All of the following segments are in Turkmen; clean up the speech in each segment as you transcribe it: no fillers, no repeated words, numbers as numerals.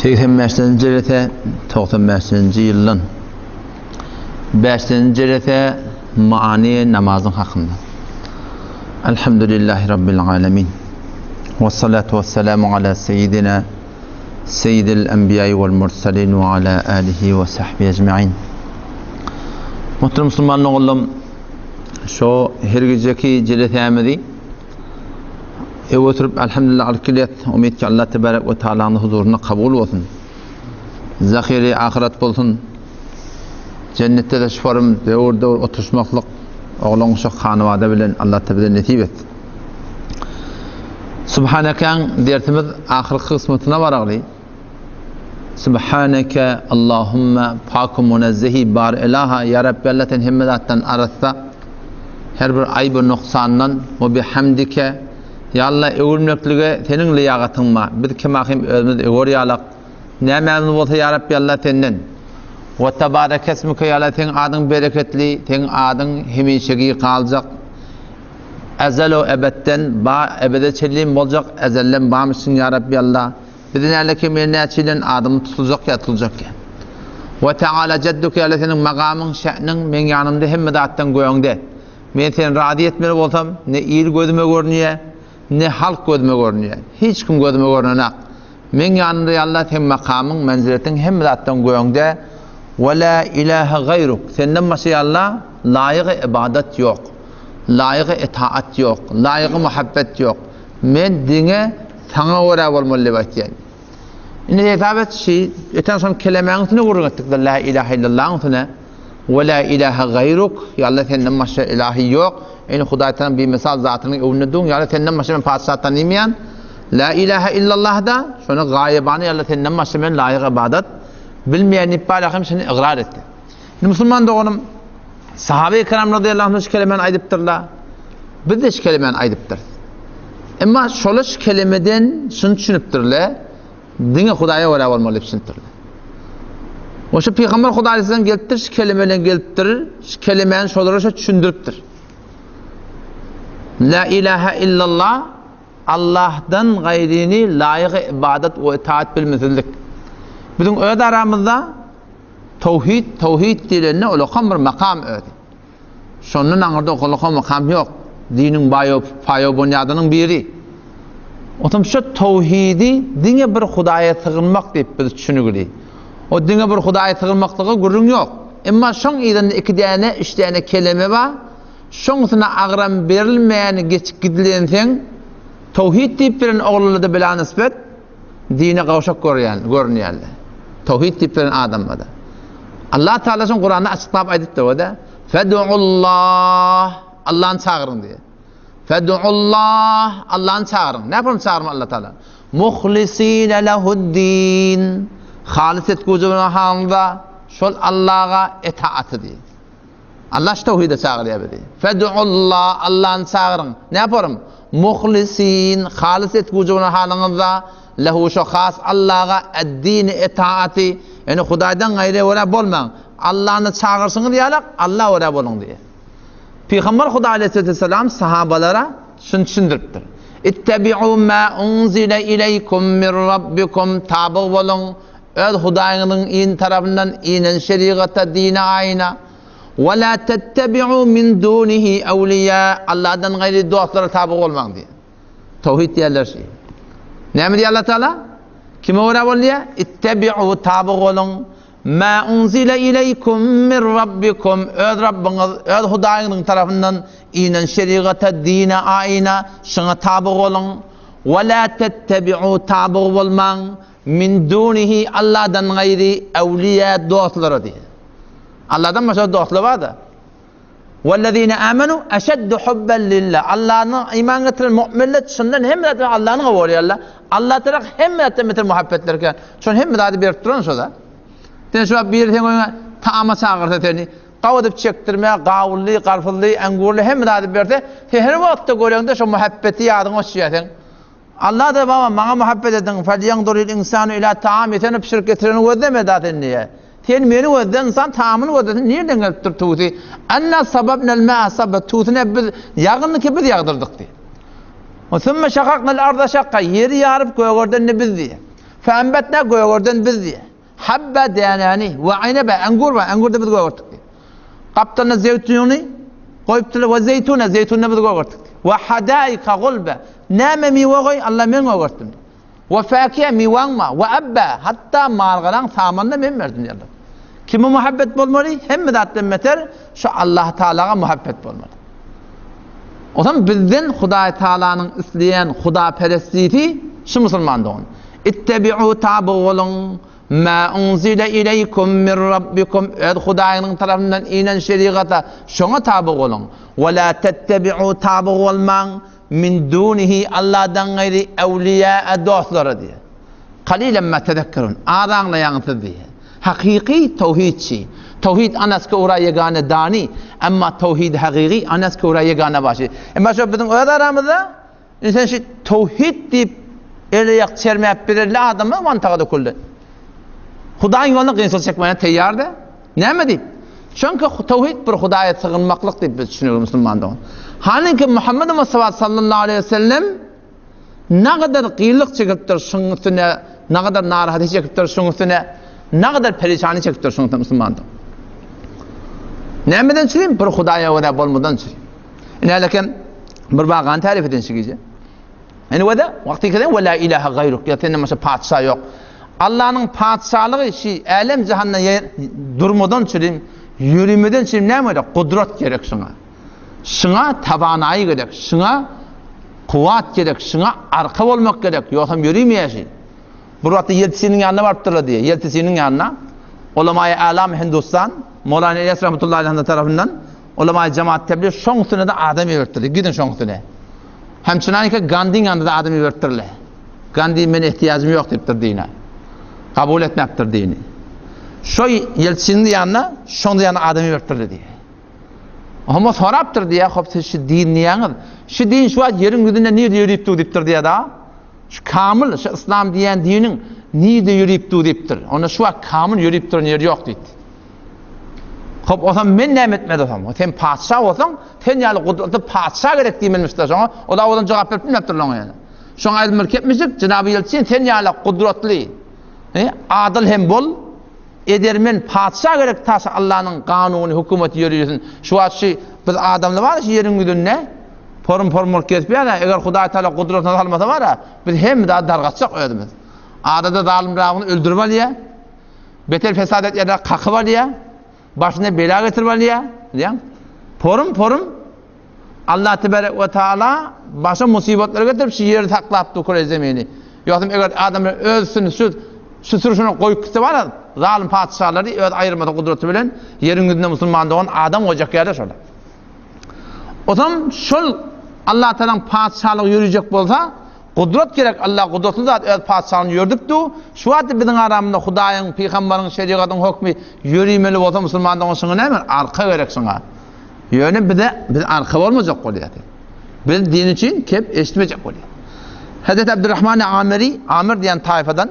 85-nji jelese 95-nji ýyldan. Bäşinji jelese maany namazyň hakynda. Elhamdülillahi Rabbil alemin. Ve salatu ve selamu ala seyyidina seyyidil enbiýai vel mursalin ve ala alihi ve sahbihi ecmain. Muhterem musulman ogullarym, şo her gijeki jelesämizi Ew oturyp Elhamdülillah alyp gelýäs. Umyt ki Allah tebarek we taalanyň huzurynda kabul bolsun. Zahiri ahyret bolsun. Jennetde de şufarym döwür döwür oturşmaklyk oglan uşak hanawada bilen Allah bize nesip etsin. Subhanekaň dersimiz ahyrky kysmatyna baragly. Subhaneke Allahumma paku munezzehi bar ilaha ya Rabbi Allah sen hemme zatdan arassa her bir aýby noksandan we bihamdike ya Allah öwülmeklige seniň liýagatyň bar biz kim ahim özümiz öwer ýalak nämämiz bolsa ya Rabbi Allah senden we tebareke esmike ya Allah seň adyň bereketli seň adyň hemişegi galjak ezel o ebetden ba ebede çenli boljak ezelden bamyşsyň ya Rabbi Allah Bizi näle kim ýa näçe bilen adymy tutuljak ýa tutuljak ýa. We Teala jedduke ýa seniň magamyň, şä'niň meň ýanymda hemme zatdan göňde. Men seni razy etmeli bolsam, ne il gözüme görünýä, ne halk gözüme görünýä. Hiç kim gözüme görünenak. Meň ýanymda ýa Allah seň makamyň, menziletiň hemme zatdan göňde. We la ilahe gaýruk. Senden başga ýa Allah laýygy ybadat ýok. Laýygy etaat ýok. Laýygy muhabbet ýok. Men diňe Saňa görä bolmaly diýip aýtýan. Indi hesap et, şi öten şol kelemäň üstüne gürrüň etdik de la ilahe illallahyň üstüne. We la ilahe gaýruk, ýa Allah senden başga ilahi ýok. Indi Hudaý taala bir mysal zatynyň öňünde duň, ýa Allah senden başga men patyşa tanymaýan. La ilahe illallah da şony gaýybana ýa Allah senden başga men laýyk ybadat bilmeýän diýip bar hem şony ygrar etdi. Indi musulman doganym Sahabe-i kiram radyýallahu anhu şu kelemäni aýdypdyrlar. Biz-de şu kelemäni aýdypdyrys. Emma şolar şu kelemeden şuny düşünipdirler, diňe Hudaýa görä bolmaly diýip düşünipdirler. We şu Pygamber Hudaý aleyhisselam gelipdir, şu keleme bilen gelipdir, şu kelemäni şolara şu düşündiripdir. La ilaha illallah Allahdan gaýryny laýyk ibadat we itaat bilmesizlik. Biziň öz aramyzda Towhid, towhid diýlende ulakan bir makam özi. Şondan aňyrda ulakan makam ýok. Diniň baýo, paýo bunýadynyň biri. Otam şu towhidi diňe bir Hudaýa sygynmak diýip biz düşünigili. O diňe bir Hudaýa sygynmaklyga gürrüň ýok. Emma şoň yzynda iki däne, üç däne keleme bar. Şoňusyna agram berilmän geçip gidilenseň, towhid diýip bilen oglanlarda bila nisbet, dine gowşak görýän, görünýärler. Towhid diýip beren adamlara. Allah Teala şoň Kuranda açyklap aýdypdyr o da. Fed'ullah Allah'yn çagyryň diýär. Fed'ullah Allah'yn çagyryň. Näme üçin çagyrma Allah Teala? Muhlisine lehuddin. Halis etgüji halda şol Allah'a etaat diýär. Allah şu towhide çagyrýar bizi. Fed'ullah, Allahny çagyryň. Ne yaparym? Muhlisin, halys etgüjüne halyňyzda, lehu şo has Allaha ed-dini etaaty, ýani Hudaýdan gaýry görä bolmaň. Allahny çagyrşyňyz ýalak, Allah görä boluň diýýär. Pygamber Hudaý aleyhisselam sahabalara şuny düşündiripdir. Ittebi'u ma unzile ileykum min rabbikum tabyg boluň Öz Hudaýyňyzyň in tarapyndan inen şerigata, dine, aýna. Ve la tettebi'u min dunihi evliya. Allahdan gaýry dostlara taby bolmaň diýýär. Towhid diýerler şi. Näme diýýär Allah Taala? Kime görä bol diýýär? Ittebi'u taby boluň. Ma unzile ileykum min rabbikum. Öz Rabbyňyz, öz Hudaýyňyzyň tarapyndan inen şerigata, dine, aýna şuňa taby boluň. Ve la tettebi'u taby bolmaň. Min dunihi Allahdan gaýry awliýa dostlara diýýär. Allahdan başga dostlar bar-da. Wellezine amenu eşeddu hubben lillah. Allah'yň iman getiren mu'minler çyndan hemme zatdan Allah'yň gowy görýärler. Allah tarap hemme zatdan beter muhabbetler eken. Şony hemme zady berip duran şo-da. Sen şu wagt biri seň öýüňe taama çagyrsa seni, gaw edip çekdirme, gawunly, garpyzly, engurly hemme zady berse, sen her wagtda göreňde şo muhabbeti ýadyňa düşýär seň. Allah-da baba maňa muhabbet ediň, Felýeňzuril insanu ila taami, sen o pişirip getireni gözleme da sen diýýär. Sen meni gözle, ynsan taamyny gözlesin, nirden gelip dur tuty? Enna sababnal ma'a sabba, tutyny biz ýagyny ki biz ýagdyrdyk diýýär. Sümme şakaknal arda şakka, ýeri ýaryp gögerden-de biz diýýär. Fe'enbetna gögerden biz diýýär. Habba dänäni we inebe engur bar, engur-da biz gögertdik diýýär. Gapdalynda zeýtuny goýupdyrlar we zeýtuna, zeýtuny-da biz gögertdik diýýär. We hadaika gulbe, näme miwe goý, Allah men gögertdim diýýär. We fakihe miwaň bar, we abba, hatda mal-garaň samanyny men berdim diýýär Allah. Kime muhabbet bolmaly? Hemme zatdan beter şu Allah Tagalaga muhabbet bolmaly. Onsoň bizden Hudaý Tagalanyň isleýän hudaperestlisi şu musulman dogan. Ittebi'u taby boluň, ma unzile ileýkum min Rabbikum öz Hudaýyňyň tarapyndan inen şerigata şoňa taby boluň. We la tettebi'u taby bolmaň min dunihi Allahdan gaýry ewliýa dostlara diýýär. Kalilen ma tezekkerun. Az aňlaýaňyz siz diýýär. Hakyky towhidçi. Towhid anas ke ura ýegane dani, emma towhid hagygy anas ke ura ýegane başy. Emma şo biziň öz aramyzda indi sen şu towhid diýip el-aýak çermäp bererli adamlar mantaga döküldi. Hudaýyň ýolunda gynçylyk çekmäne teýýar-da. Näme diýip? Çünki towhid bir Hudaýa sygynmaklyk diýip biz düşüneris musulman dogan. Halyňki Muhammed Mustafa sallallahu aleýhi we sellem Nagadar gyýlyk çekipdir şuň üstüne, nagadar narahaty çekipdir şuň üstüne, nagadar perişany çekipdir şuň üstüne musulmandyr. Nämeden çürim? Bir Hudaýa görä bolmadan çürim. Ine lekin bir bagany tarif eden şu gije. Ine we de wagty keden we la ilaha gaýruk ýa senden başga patyşa ýok. Allanyň patyşalygy şi älem jahanda durmadan çürim, ýörümeden çürim näme gerek? Gudrat gerek şuňa. Şuňa tawanaýy gerek, şuňa kuwwat gerek, şuňa arka bolmak gerek, ýogsam ýörimeýär şi. Bir wagtda Ýeltsiniň ýanyna barypdyrlar diýýär. Ýeltsiniň ýanyna Ulamaýy Alam Hindustan, Mowlana Ilyas rahmetullahi alayhi tarapyndan Ulamaýy Jemaat Tebliğ şoň üstüne-de adam iberipdirler. Gidiň şoň üstüne. Hemçinaniki Gandiň ýanyna-da adam iberipdirler. Gandi men ehtiýajym ýok diýipdir dine. Kabul etmäpdir dini. Şo Ýeltsiniň ýanyna, şoň ýanyna adam iberipdirler diýýär. Homa sorapdyr diýýär, hop siz şu din diýýäňiz. Şu din şu wagt ýeriň ýüzünde nirde ýörüp dur diýipdir diýýär da. Şu kamyl, şu yslam diýen diniň nirde ýörüp dur diýipdir. Onda şu wagt kamyl ýörüp duran ýeri ýok diýdi. Hop, o zaman men näme etmeli o zaman? Sen patyşa bolsaň, sen ýaly gudratly patyşa gerek diýmelmişler şoňa. O da odan jogap berip bilmepdir oňa ýöne. Şoňa aýdym bir kepmişik, Jenaby Ýeltsin sen ýaly gudratly, adyl hem bol, Edermen patyşa gerek taşy Allanyň kanuny hökümeti ýörisin. Şu wagt şu biz adamlar bar şu ýeriň ýüzünde porum porum bolup gezip ýa eger Hudaý Taala gudratyny salmasa bar biz hemme zady dargatjak özümiz. Adada zalym rawyny öldürip alýa. Beter fesat etýärler kakyp alýa. Başyna bela getirip alýa. Diýen. Porum porum Allah tebarek we taala başa musibatlar getirip şu ýeri saklap dur küre zemini. Ýogsam eger adamlar öz üstüni şu şu sürüşine goýup gitse bar zalym patyşalary öz aýyrmasa gudraty bilen ýeriň ýüzünde musulman dogan adam goýjak ýerde şol. Osam şol Allah Taalanyň patyşalygy ýörüjek bolsa gudrat gerek Allah gudratly zat öz patyşalygyny ýördüp du. Şu wagt biziň aramyzda Hudaýyň, pygambaryň, şerigatyň hökmi ýörümeli bolsa musulman dogan şuňa näme? Arka gerek şuňa. Ýöne bize biz arka bolmajak bolýar. Biz din üçin kep eşitmejek bolýar. Hazreti Abdurrahman Amiri, Amir diýen taýfadan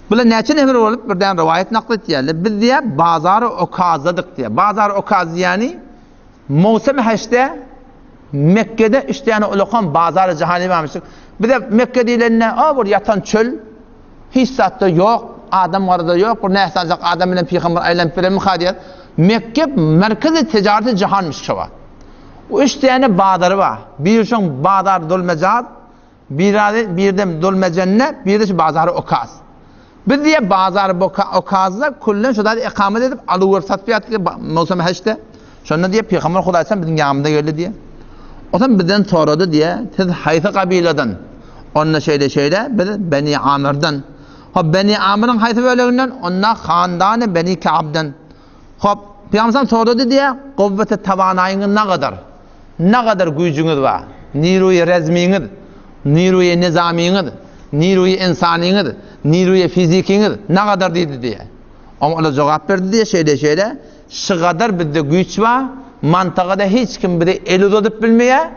Bular näçe nefer bolup birden rowaýat nakl etýärler. Biz diýär bazary Okazdadyk diýär. Bazar Okaz diýýäni mowsum haçda Mekke'de üç tane ulakan bazary jahani barmyş. Bize Mekke diýlende, a bir ýatan çöl, Hiç zatda ýok, adam garada ýok, bir näsajak adam bilen pygamber aýlanyp berenmi-ha diýýär. Mekge merkezi tijareti jahanmyş şo wagt. Üç däne bazary bar. Biri şoň bazary Zulmejaz, biri birdem Zulmejenne, biri şu bazary Okaz. Biz diýe bazary Okazda küllen şu zady ekamet edip alyp satyp ýatdyk möwsüm hajda. Şonda diýe pygamber Hudaýsan biziň ýanymyza geldi diýe. Otam bizden sorady diýe, siz haýsy kabiladan? Onda şeýle-şeýle, biz Beni Amyrdan. Hop, Beni Amyryň haýsy böleginden? Onda handany Beni Ka'bdan. Hop, Pygamber sorady diýe, guwweti tawanaýyňyz nagadar? Nagadar güýjüňiz bar? Niruýy rezmiňiz, niruýy nizamyňyz, niruýy insanyňyz, niruýy fizikiňiz nagadar diýdi diýe. Oňa olar jogap berdi diýe, şeýle-şeýle, Şygadar bizde güýç bar, mantagada hiç kim bize el uzadyp bilmeýär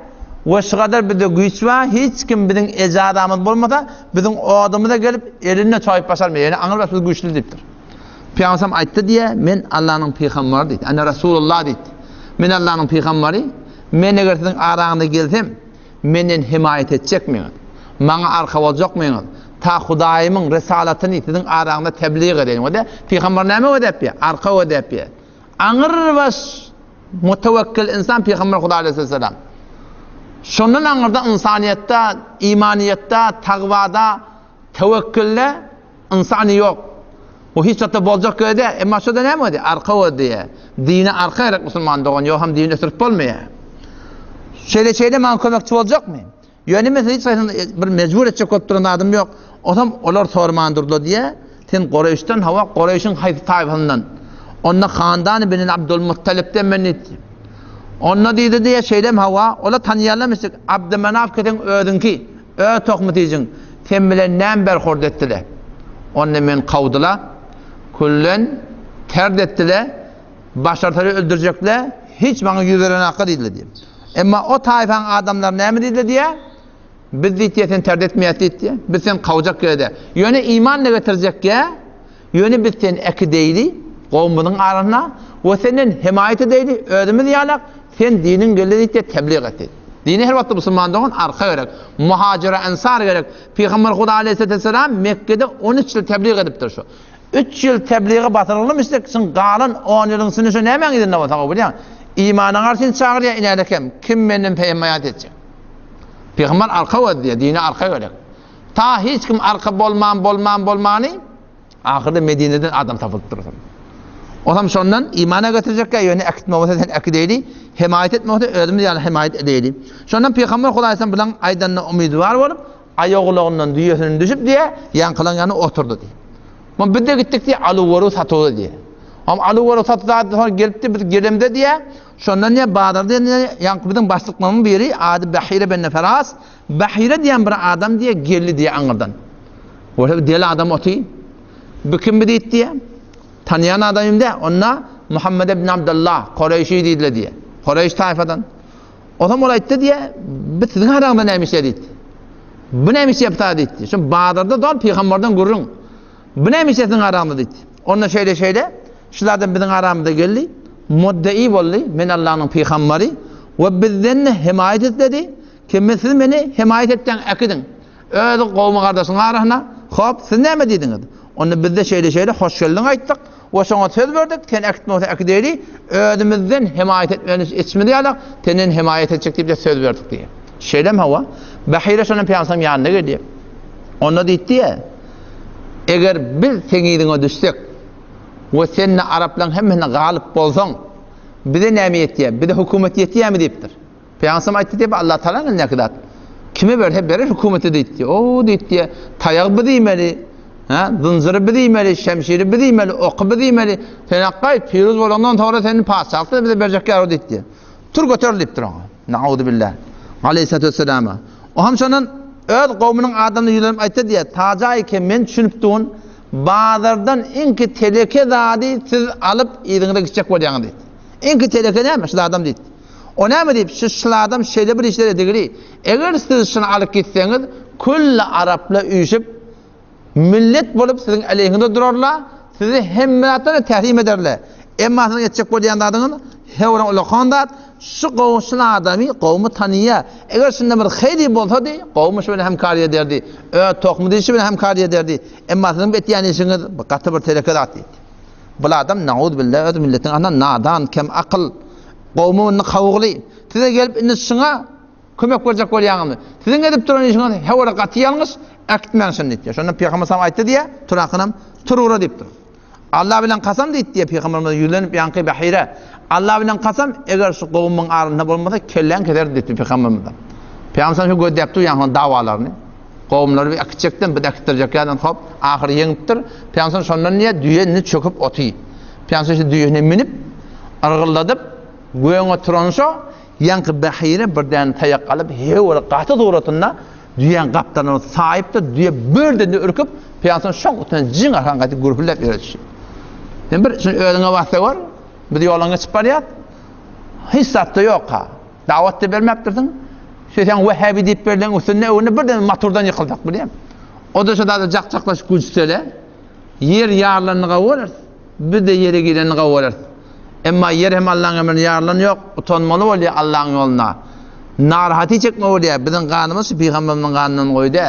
we şygadar bizde güýç bar, hiç kim biziň ejazamyz bolmasa, biziň odumyza gelip elini çoýup başarmaýar, ýöne aňrybaş biz güýçli diýipdir. Pygamberimiz aýtdy diýýär, men Allanyň pygambary diýdi. Ene Resulullah diýdi. Men Allanyň pygambary, men eger siziň araňyza gelsem, menden hemaýat etjekmiňiz? Maňa arka boljakmyňyz? Ta Hudaýymyň risalatyny siziň araňyzda tebliğ edeýin. Wede, pygamber näme wedepýär? Arka wedepýär. Aňyrbaş mutewekkil insan pygamber Hudaý aleyhisselam. Şondan aňyrda ynsanyýetde, imanyýetde, tagwada, tewekkülde ynsany ýok. Bu hiç wagtda boljak göde, emma şo-da näme boldy? Arka boldy. Dine arka gerek musulman dogan, ýok hem dini ösdürip bolmaýar. Şeýle-şeýle maňa kömekçi boljakmy? Ýöne men hiç haýsyny bir mejbur etjek bolup duran zadym ýok. Osam olar sorman durdylar diýýär. Sen Goreýşden hawa, Goreýşiň haýsy taýpasyndan? Onda Handany bin Abdulmuttalipden men diýdi. Onda diýdi diýýär, şeýlem hawa, olar tanýarlarmyşdyk. Abdymanaf kesiň özüňki, öz tohmy-tijiň. Sen bilen näme berhurd etdiler? Onda men kowdular, küllen terd etdiler. Başarsalar öldürjekler, hiç maňa ýüz berenakka diýdiler diýip. Emma o taýfaň adamlary näme diýdiler diýýär? Biz diýdi, sen terd etmeýäs diýdi. Biz sen kowjak ýerde. Ýöne iman ne getirjek ýa? Ýöne biz sen äkideýli, gowumyzyň arasyna we senden hemaýat edeýli, özümiz ýalak, sen diniň geldi diýdi, tebliğ et diýdi. Dini her wagtda musulman dogan arka gerek. Muhajira ensar gerek. Pygamber Huda aleyhisselam Mekke'de 13 ýyl tebliğ edipdir şu. Üç ýyl tebliga batyrylmyşdyk, şuň galan on ýylyň içinde şu nämäň yzynda bolsaň bilýäň. Imana garşy çagyrýar inädekem, kim menden peýmaýat etjek? Pygamber arka gözleýär, dine arka gerek. Ta hiç kim arka bolman, bolman, bolmany, ahyrda Medineden adam tapylypdyr. Otam şondan imana getirjekkä, ýöne äkitme bolsa sen äkideýli, hemaýat etme bolsa özümiz ýaly hemaýat edeýli. Şondan Pygamber Hudaýdan bilen aýdanyna umydwar bolup, Aýagulagyndan düýesiniň düşüp diýe, ýaňkylaň ýanyna oturdy diýe. Mam biz-de gitdik diýe, aluw-waruw satuwda diýe. Mam aluw-waruw satuw zady soň gelipdi, biz gelemde diýe, şondan diýe, bazarda diýe, ýaňky biziň başlyklarymyň biri, ady Bahire benne Feras, Bahire diýen bir adam diýe, geldi diýe aňyrdan. Görse bir deli adam oty. Bu kim bi diýdi diýe. Tanýan adamym diýe, onda Muhammed ibn Abdullah, Koreýşi diýdiler diýe. Koreýş taýfadan. Onsoň ol aýtdy diýýär, Bu siziň araňyzda näme işýär diýdi. Bu näme işýär bu diýdi. Şu bazarda dol pygamberden gürrüň. Bu näme işýär siziň araňyzda diýdi. Onda şeýle şeýle, şu adam biziň aramyzda geldi, muddai boldy, men Allanyň pygamberi we bizden hemaýat isledi. Kim siz meni hemaýat etseň äkidiň. Öz gowmy gardaşyň arasyna, hop, siz näme diýdiňiz? Onda bizde şeýle-şeýle hoş geldiň aýtdyk we şoňa söz berdik, sen äkitme bolsa äkideýli, özümizden hemaýat etmegini etişimiz ýalak, senden hemaýat etjek diýip söz berdik diýýär. Şeýlemi hawa? Bahire şondan Pygamberimiziň ýanyna gelýär. Onda diýdi, eger biz seň yzyňa düşsek we sen-de araplaryň hemmesine galyp bolsaň, bize näme ýetýär? Bize hökümet ýetýärmi diýipdir. Pygamberimiz aýtdy diýip, Allah Tagalaň elindäki zat. Kime berse berer hökümeti diýdi. O diýdi, taýagy biz iýmeli, ha, zynjyry biz iýmeli, şemşiri biz iýmeli, oky biz iýmeli. Sen akgaý piruz bolandan soňra seni patyşalykda bize berjek ýaru diýdi. Tur göter diýipdir oňa. Nauzu billah. Aleyhissalatu vesselama. O hem şondan öz gowmunyň adamyna ýüzlenip aýtdy diýýär, Tajaý ki men düşünip durun, bazardan iňki teleke zady siz alyp yzyňyza gitjek bolýaňyz diýdi. Iňki teleke näme? Şu adam diýdi. O näme diýip, şu şul adam şeýle bir işler edigili, eger siz şuny alyp gitseňiz, külli araplar üýşüp, millet bolup siziň aleýhiňizde durarlar, sizi hemme zatdan tälim ederler. Emma siziň etjek bolýan zadyňyz hewran ulakan zat, şu gowy şul adamy gowmy tanyýar. Eger şunda bir heýli bolsady, gowmy şu bilen hemkar ederdi, öz tohmy dişi bilen hemkar ederdi. Emma siziň etýän işiňiz gaty bir teleke zat diýdi. Bul adam nauzbillah öz milletiniň arasynda nadan, kem akyl, Gowmy indi kawugly? Size gelip indi şuňa kömek berjek bolýaňyzmy? Siziň edip duran işiňiz hewara gaty ýalňyş, äkitmäň şuny diýdi. Şonda Pygamber sallam aýtdy diýýär, Turakynam tur ura diýipdir. Allah bilen kasam diýdi diýýär Pygamberimiz ýüzlenip ýaňky Bahire. Allah bilen kasam, eger şu gowumyň arasynda bolmasa kelläňi keserin diýipdir Pygamberimiz. Pygamber sallam şu gözläp dur ýaňky dawalaryny. Gowumlary bir äkitjekden, bir äkitdirjek ýadan hop, ahyry ýeňipdir. Pygamber şondan diýýär, düýe indi çöküp oty. Pygamber şu düýesine münüp, yrgylladyp, göýüň oturanşa, ýaňky Bahire bir däne taýak alyp, hew gaty suratynda düýäň gapdalyna saýypdyr, düýe birden-de ürküp, Pygamber şoň üstüne jyň arkan gaýdyp gürpüldäp ýere düşýär. Sen bir şuny özüňe basda gör, biz ýoldan geçip barýas, hiç zat-da ýok-ha. Dawat-da bermäpdirsiň. Şu sen Wehhabi diýip berlen üstünde öwünde birden maturdan ýykylsak bilýän. O-da şu zada jak-jaklaşyp gülüşsele, ýer ýarylanyny gowy göreris. Biz-de ýere girenini gowy göreris. Emma ýer hem Allaň emrine ýarylan ýok. Utanmaly bolýar Allaň ýolunda. Narahaty çekme bolýar. Biziň ganymyz şu pygamberimiziň ganyndan goýdy.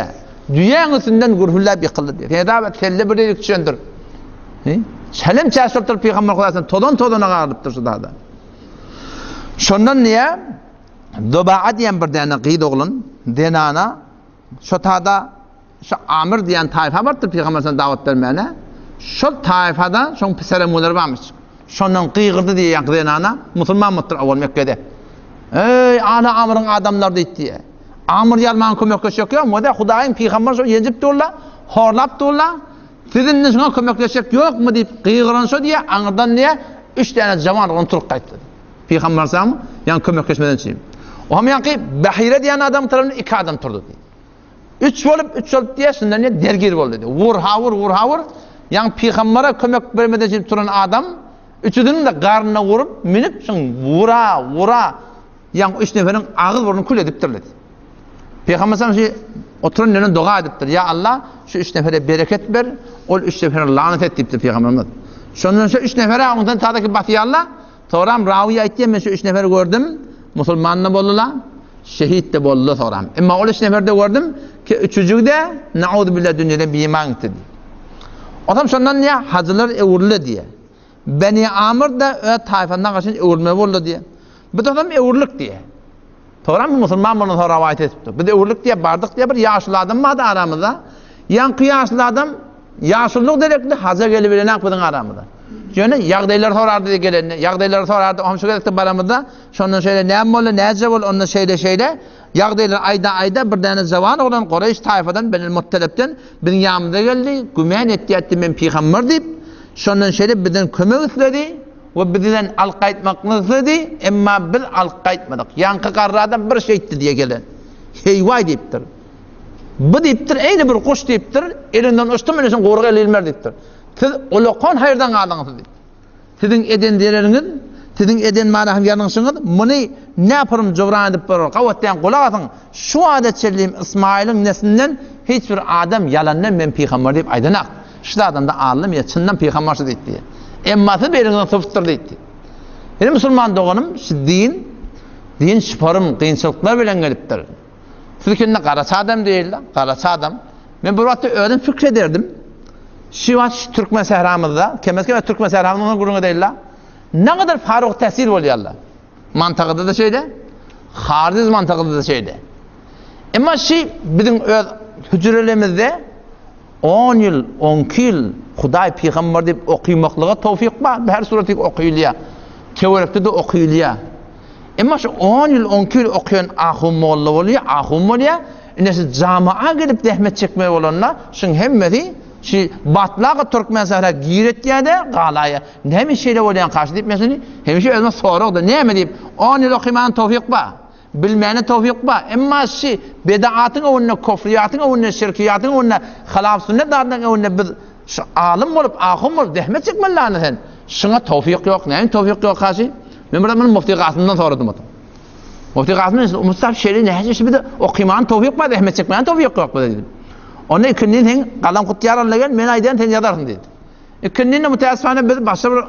Düýäň üstünden gürhülläp ýykyldy diýýär. Hesap et, selle bir ýerik düşendir. Çelem çäş bolupdyr Pygamber Hudaýdan tozan tozana galypdyr şu zada. Şondan diýýär, Zobaa diýen bir däne gyz oglan, zenana şo tada Şu Amr diýen taýfa barypdyr pygamber sallam dawat bermäne. Şol taýfada şoň piseremuleri barmyş. Şondan gygyrdy diýýän zenana, musulman bolupdyr owal Mekgede. Eý, ala Amryň adamlary diýip diýýär. Amr ýaly maňa kömekleşjek ýok, muda Hudaýyň pygamberi şo ýenjip durla, horlap durla. Siz indi şoňa kömekleşjek ýokmy diýip gygyran şo diýýär, aňyrdan diýýär, üç däne jawan oglan turup gaýtdy. Pygamber sallam ýaňy kömekleşmeden çyn. Oňam ýaňky Bahire diýen adam tarapyndan iki adam turdy diýýär. Üç bolup, üç bolup diýýär, şundan diýýär, dergir boldy diýýär. Wur, ha wur, wur, ha wur. Ýagny pygambere kömek bermeden çykyp turan adam üçüsiniň-de garnyna urup, münüp, şuň wura, wura, ýagny üç neferiň agyz-burnuny kül edipdirler. Pygamber sallam şu oturan ýerinden doga edipdir. Ýa Allah, şu üç nefere bereket ber, ol üç nefere lanat et diýipdir pygamberimiz. Şondan şu üç nefere ondan tadaki basýarlar. Soram rawy aýtýar, men şu üç neferi gördüm, musulman-da boldular, şehit-de boldular soram. Emma ol üç neferi-de gördüm, ki üçüjigi-de nauzubilla dünýeden biiman gitdi diýip. Otam şondan diýýär, hajylar öwrüldi diýýär. Beni Amr-da öz taýfasyndan gaçan öwrülmeli boldy diýýär. Biz otam öwrüldik diýýär. Soram musulman bolan soň rowaýat edipdir. Biz öwrüldik diýýär, bardyk diýýär, bir ýaşuly adam bardy aramyzda. Ýaňky ýaşuly adam Ýaşululyk derekli haja gelibilenak biziň aramyza. Ýöne ýagdaýlary sorardy diýip gelende, ýagdaýlary sorardy. Oňam şu gezekde baramyzda, şondan şeýle näme boldy, näce boldy, onda şeýle şeýle ýagdaýlary aýda-aýda bir däne jawan oglan Gureýş taýfadan Benil Muttalipden biziň ýanymyza geldi, gümän etýärdi men pygamber diýip, şondan şeýle bizden kömek isledi we bizden alyp gaýtmaklygy isledi, emma biz alyp gaýtmadyk. Ýaňky garry adam bir şeýtdi diýe gelen. Heýwaý diýipdir. Bu diýipdir, eýni bir guş diýipdir, elinden uçdum, ine şoň gurugy ele ilmer diýipdir. Siz ulakan haýyrdan galdyňyz diýip. Siziň eden zereriňiz, siziň eden manahyň ýalňyşyňyz, muny näpurym jybran edip bolar. Gawat diýen gulak asyň, şu wagta çenli Ysmaýylyň neslinden hiç bir adam ýalandan men pygamber diýip aýdanak. Şu zadanda alnym ýa çyndan pygamber şu diýip diýýär. Emma siz eliňizden sypypdyr diýipdi. Ine musulman doganym, şu din, din şuparym kynçylyklar bilen gelipdir. Siz garaça adam diýildi, garaça adam. Men bir wagtda özüm pikir ederdim. Şu wagt şu türkmen sähramyzda, kemez-kemez türkmen sähramyzda gürrüň edeýilla. Ne kadar faruk täsir bolýarlar. Mantagada da şeýle, hariz mantagada da şeýle. Emma şu biziň öz hüjrelerimizde On ýyl, on iki ýyl Hudaý pygamber diýip okymaklyga towfyk bar. Her suraty okylýar. Töwerekde-de okylýar. Emma şu on ýyl, on iki ýyl okaýan ahun molla bolýar, ahun bolýar. Ine şu jamaa gelip zähmet çekmeli bolanda, şuň hemmesi şu batlaga türkmen sähra giretýär-de, galaýar. Näme şeýle bolýan karşy diýip men şuny hemişe özüme soragda, näme diýip, on ýyl okymana towfyk bar. Bilmäne towfyk bar. Emma şi bedatyň öňünde, kufriýatyň öňünde, şirkiýatyň öňünde, hylaf sünnet zatlaryň öňünde biz şu alym bolup, ahun bolup zähmet çekmeli lany sen. Şuňa towfyk ýok. Näme towfyk ýok haşy? Men bir muny Mufti Gasymdan soradym otuň. Mufti Gasym Mustaf şeýle näçe şi bize okymana towfyk bar, zähmet çekmäne towfyk ýok bize diýdim. Onda ikindin sen galam kutýar alla gel, men aýdaýan sen ýazarsyň diýdi. Ikindin de mütäessifane biz başga bir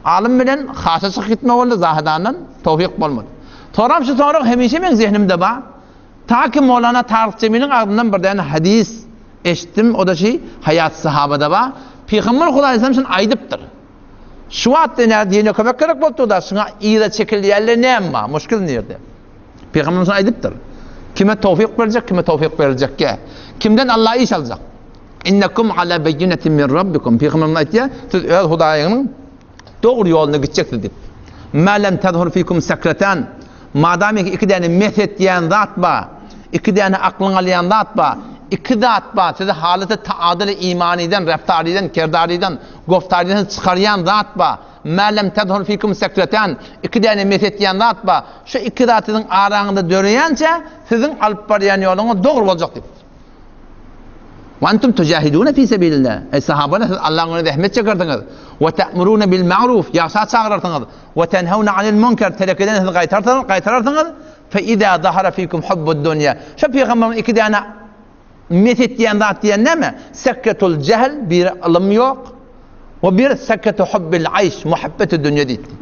Alym bilen haşa çykyp gitme boldy, Zahedandan towfyk bolmady. Soram şu sorag hemişe meň zehnimde bar. Ta ki Mowlana Taryk Jemiliň agzyndan bir däne hadys eşitdim, o da şi Haýat Sahabada bar. Pygamber Hudaý aleyhisselam şuny aýdypdyr. Şu wagt ine dine kömek gerek bolupdyr da, şuňa yza çekilýärler näme bar? Muşkil nirde? Pygamber şuny aýdypdyr. Kime towfyk berjek, kime towfyk beriljekkä? Kimden Allah iş aljak? Innekum ala beýinetin min rabbikum. Pygamberimiz aýtýar, siz öz Hudaýyňyň dogry ýolunda gitjeksiz diýip. Ma lem tazhur fikum sakratan. Madam ki iki däne mes etýän zat bar, iki däne aklyň alýan zat bar, iki zat bar, sizi halaty taadyl imanydan, reftarydan, kerdarydan, goftarydan çykarýan zat bar. Ma lem tazhur fikum sakratan. Iki däne mes etýän zat bar. Şu iki zat siziň araňyzda döreýänçä, siziň alyp barýan ýoluňyz dogry boljak diýip. Wa entum tujahidune fi sebilillah. Eý sahabalar siz Allahyň ýolunda zähmet çekersiňiz. Wa ta'muruna bil ma'ruf ýagşa çagyrarsyňyz. Wa tenhauna anil munker telekeden siz gaýtarsyňyz, gaýtararsyňyz. Fe iza zahara fikum hubbud dunýa. Şu pygamberiň iki däne met etýän zat diýen näme? Sekketul jehl biri ylym ýok. We bir seketu hubbil aýş, muhabbeti dünýe diýipdi.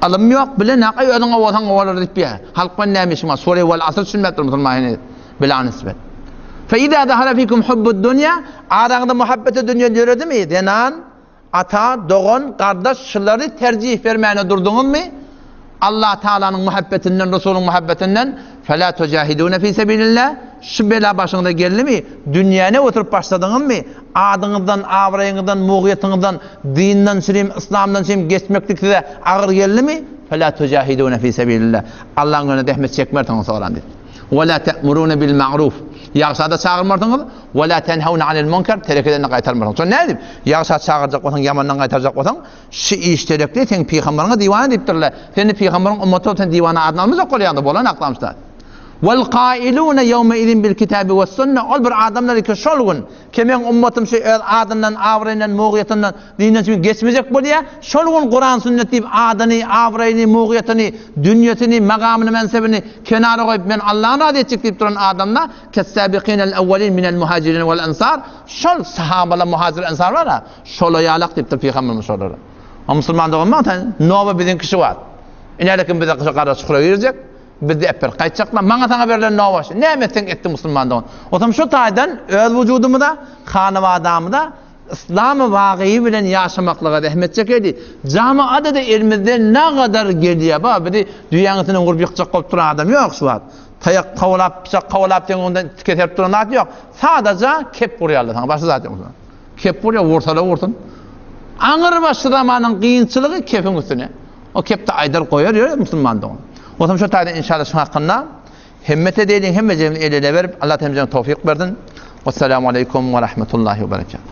Ylym ýok, bilen hak, özüň bolsaň bolar diýip ýa. Halk bilen näme işiň bar? Sure wal asr düşünmepdir musulman heniz. Bila nisbet. Fe izâ zahara fikum hubbud dunýa, araňyzda muhabbeti dünýe döredimi? Zenan, ata, dogan, gardaş şulary terjih bermäne durduňyzmy? Allah Taalanyň muhabbetinden, Resulyň muhabbetinden felâ tujâhidûne fî sebîlillâh, şu bela başyňyza geldimi? Dünýäni oturyp başladyňyzmy? Adyňyzdan, abraýyňyzdan, mugyýetiňizden, dinden çürim, yslamdan çürim geçmeklik size agyr geldimi? Felâ tujâhidûne fî sebîlillâh, Allaň ýolunda zähmet çekmersiňiz soran diýip. Ve lâ te'murûne bil ma'ruf. Ýagşa-da çagyrmarsyňyz, ve lâ tenhevne anil münker, terek edenden gaýtarmarsyňyz. Şony nädip? Ýagşa çagyrjak bolsaň, ýamandan gaýtarjak bolsaň, şu iş terekli seň pygambaryňa diwana diýipdirler. Sen indi pygambaryň ümmaty bolup sen diwana adyny almajak bolýaňda, bolan aklamyşda. Vel kailune ýewme izin bil kitabi we sünne ol bir adamlar ki şol gün ki meň ummatym şu öz adyndan, abraýyndan, mugyýetinden, dinden çümi geçmejek bolýar. Şol gün Kuran sünnet diýip adyny, abraýyny, mugyýetini, dünýesini, magamyny, mensebini kenara goýup men Allahny razy etjek diýip duran adamlar kes-sabiqinel awwalin minel muhajirin vel ensar şol sahabalar muhajir ensar bar-a şola ýalak diýipdir pygamberimiz şolara. A musulman dogan bak sen nowa biziňki şu wagt. Inälekim bize gara çukura girjek. Bizde epir gaýtjaklar. Maňa saňa berlen nowa şu. Näme etseň etdiň musulman dogan. Otam şu taýdan öz wujudymyza, hanabadamyza Yslamy wagyýy bilen ýaşamaklyga zähmet çekeli. Jamaada-da elimizden nagadar gelýär. Ba, bizi düýäň üstünden urup ýykjak bolup duran adam ýok şu wagt. Taýak kowalap, pyçak kowalap seň öňünden tike serip duran zat ýok. Sadaja kep urýarlar saňa, başga zat ýok. Kep urýar, ursa-da ursun. Aňrybaşy zamanyň kynçylygy kepiň üstüne. O kepde aýdar goýar ýör musulman dogan. Onsoň şo taýdan inşallah şuň hakynda hemmet edeýliň, hemmejigimiz el-ele berip, Allah hemmämize towfyk bersin. Wessalamu aleýkum we rahmetullahi we berekatuh.